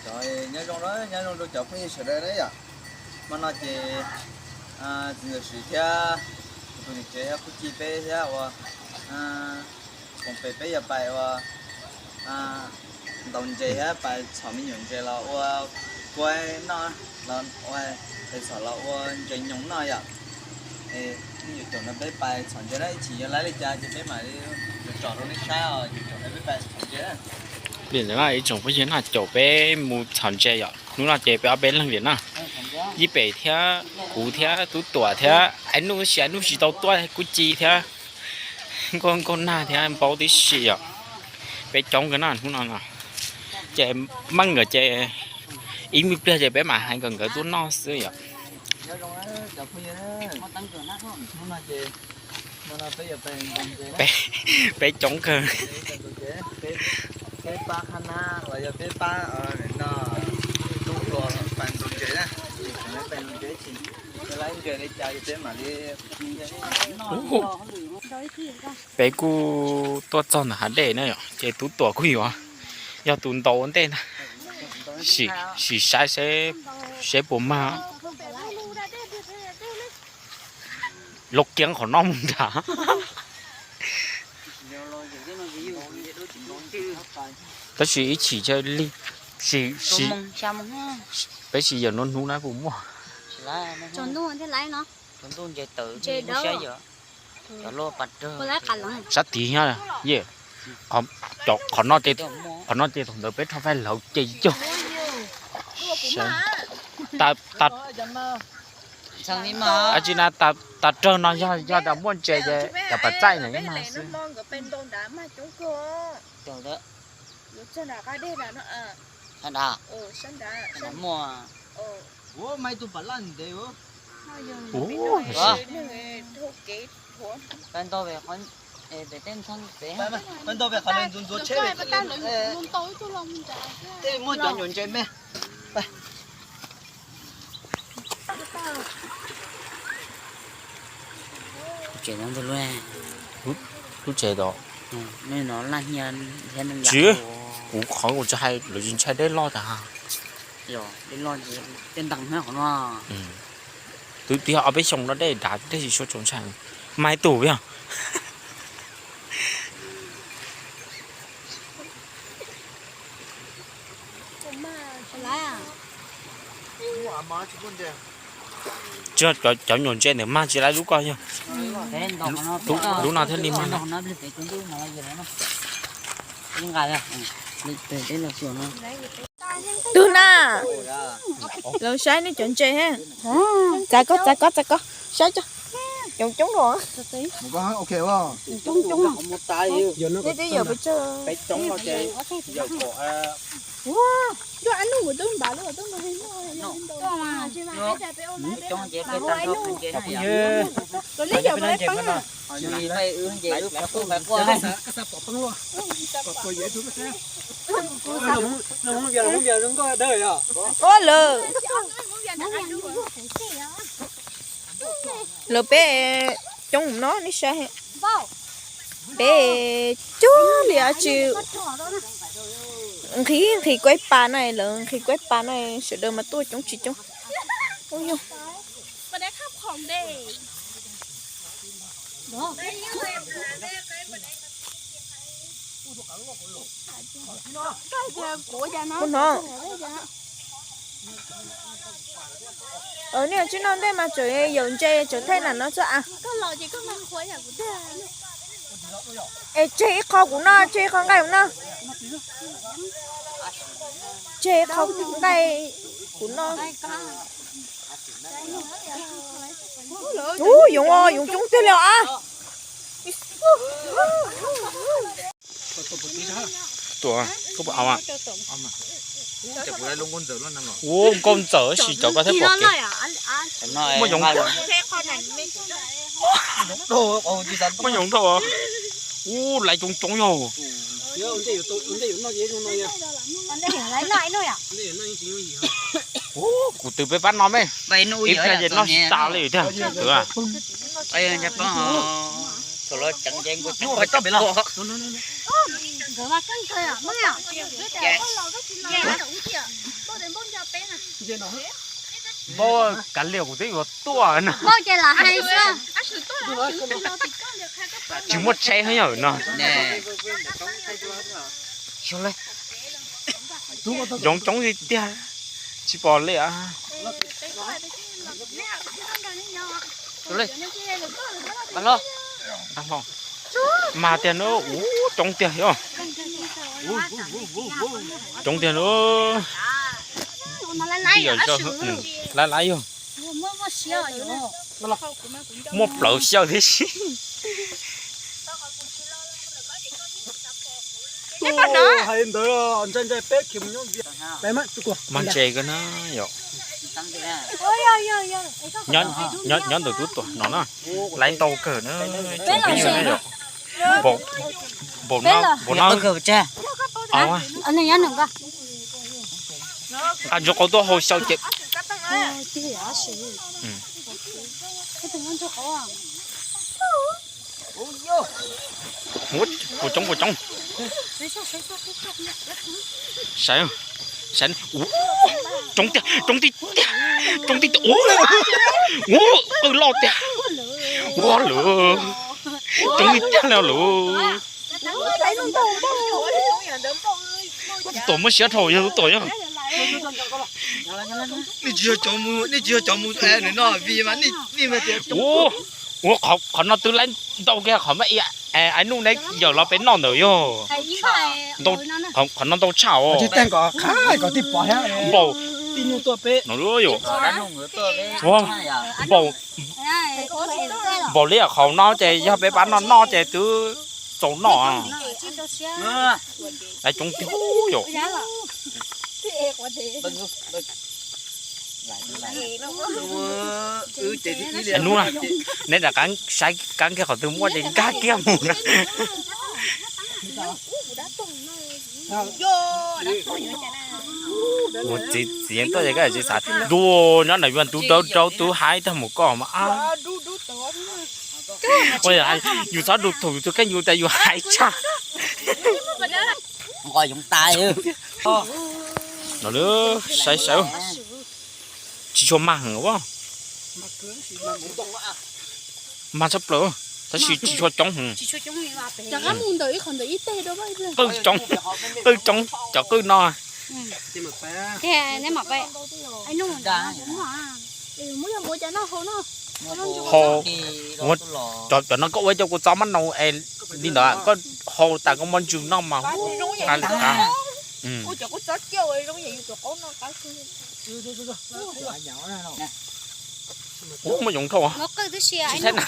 Nyob zoo, nyob zoo rau cov phooj ywg sawv daws na yom. Hmo no ces txiv ntxawm Siv thiab tus niam tsev thiab kuj ci peb thiab ua koom pem peb yuav pais ua ntaus ntses thiab pais txhom me nyuam ntses los ua kuaib noj, los ua pais txhom los ua ntses nyoos noj yom. Me nyuam caum no peb pais txhom ntses na, ib chim yuav laib li cas ces peb mam li tsom rau nej saib os, caum no peb pais txhom ntses na. Li ntawd ib tsoom phooj ywg no caum peb mus txhom ntses yom. Hnub no ces peb ob peb leeg li na, Yij Pem thiab kuv thiab Tub Tuam thiab Ai Nuj, sis Ai Nuj tsis tau tuaj, kuj ci thiab Nkauj Nkauj Nag thiab Npaub tib si yom. Peb coob kawg na hnub no no. Ces meej nkawd ces ib me pliag ces peb mam hais kom nkawd tuaj noj xwb yom. Peb coob kawg. Peb kuj tuaj txog ntawm hav dej na yom, ces Tub Tuam kuj yuav yog tus ntaus ua ntej na, sim saib seb puas mag. Lub kiab qhov no mus nrad. Tab sis ib chim peb sim yawm no hnub na puas muaj. Sab tid nyob yej, qhov no ces thaum ntawd peb rho faij lawv ces yog tsis na, tas rawg no yog tas muaj ntses ces cov pas txaij na mas xwb. Tsev no ntag lub, lub tsev tod. Tsis, kuv qhov kuv tsis hais lawv tsis ntshai dej loj tas. Twb tiag ob peb xyoo no dej dav dej tsis suav tsaus ntshai. Mas tus yog Cov nyuam ntses ntawd mag tsis laib lub ko yog. Lub no thiaj li mag. Tug na, los saib nej cov ntses. Txav koj, txav koj, txav koj, saib cov coob coob los. Nej twb yawm pes tsawg? Los nej yawm pes tsawg? Ua lawm. Lawv peb coob no nej saib. Peb cuag li tsis nqhis, nqhis kuaib pas no, lawv nqhis kuaib pas no sawv daws mas tuaj coob tsis coob. Kuv hnov. Nej tsis noj ntej mas tseem yawm ntses tseem thaij nam no txog a. Es tseg ib qho kuv noj, tseg ib qho nqaij kuv noj. Tseg ib qho nqaij kuv noj. Ub, yoov, yoov coob tiag li os. Tuaj, tuaj pom a. Ub, nkauj ntxawm sis cov koj thiab pom kev. Muaj yoov, muaj yoov dhau. Ub, laiv coob coob yog. Ub, kuv twb peb pab no me. Ib pliag ces noj tsis tas li tiag. Nkawd mas keej kawg, muaj yom. Paub kav liam kuv twb yuav tuaj no. Paub ces lam hais xwb. Tsis muaj tsheb heev yam no. Yoov coob tiag tiag, tsis pom li. Mas tiag na, ub, coob tiag os. Coob tiag na. Laiv laiv yog. Muaj plawv xyaw thiab si. Mas ntses ko na yom. Nyob ntawm tub tuam no na, laiv ntau kawg na, tsoom phooj ywg na yom. Npaum no, nqa ntsuag qau tuaj hau xyaw ces. Puas coob puas coob. Saib, saib, coob tiag, coob tiag, coob tiag, ua, ua, qwj loj tiag, ua lawm, coob tiag tiag li lawm. Tub tuam muaj siab dhau yog tub tuam yog. Nej tsis yog cov mus, nej tsis yog cov mus nws no vim mas nej tias ua, ua qhov no twb laib ntau kiag qhov mas ib, ai nuj neb yawm los peb noj ntawd yog. Qhov no ntau tshaj os. Npaum, npaum li qhov no ces yog peb pab noj noj ces twb txaus noj. Laiv coob tiag yom. Hnub no neb rov qab saib kab kiag qhov twg muaj ces nkag kiag mus na. Mus txiv txiv yeej tuaj ces koj tsis xav dua nyob na, yuav tus dawb dawb tus haib tag mus koj mas. Yus txhob du thum yus tus kheej yus tias yus haib tshaj. No lawm, saib saib. Tsis tshua mag heev os. Mag tshaj plaws, tab sis tsis tshua coob heev. Qwj coob, qwj coob, cov qwj no. Hau, cov no koj ua ib co kua txob mab nau es li ntawd koj hau tas koj muab ntsw noj mas. Ub, muaj yoov dhau. Tsis saib na.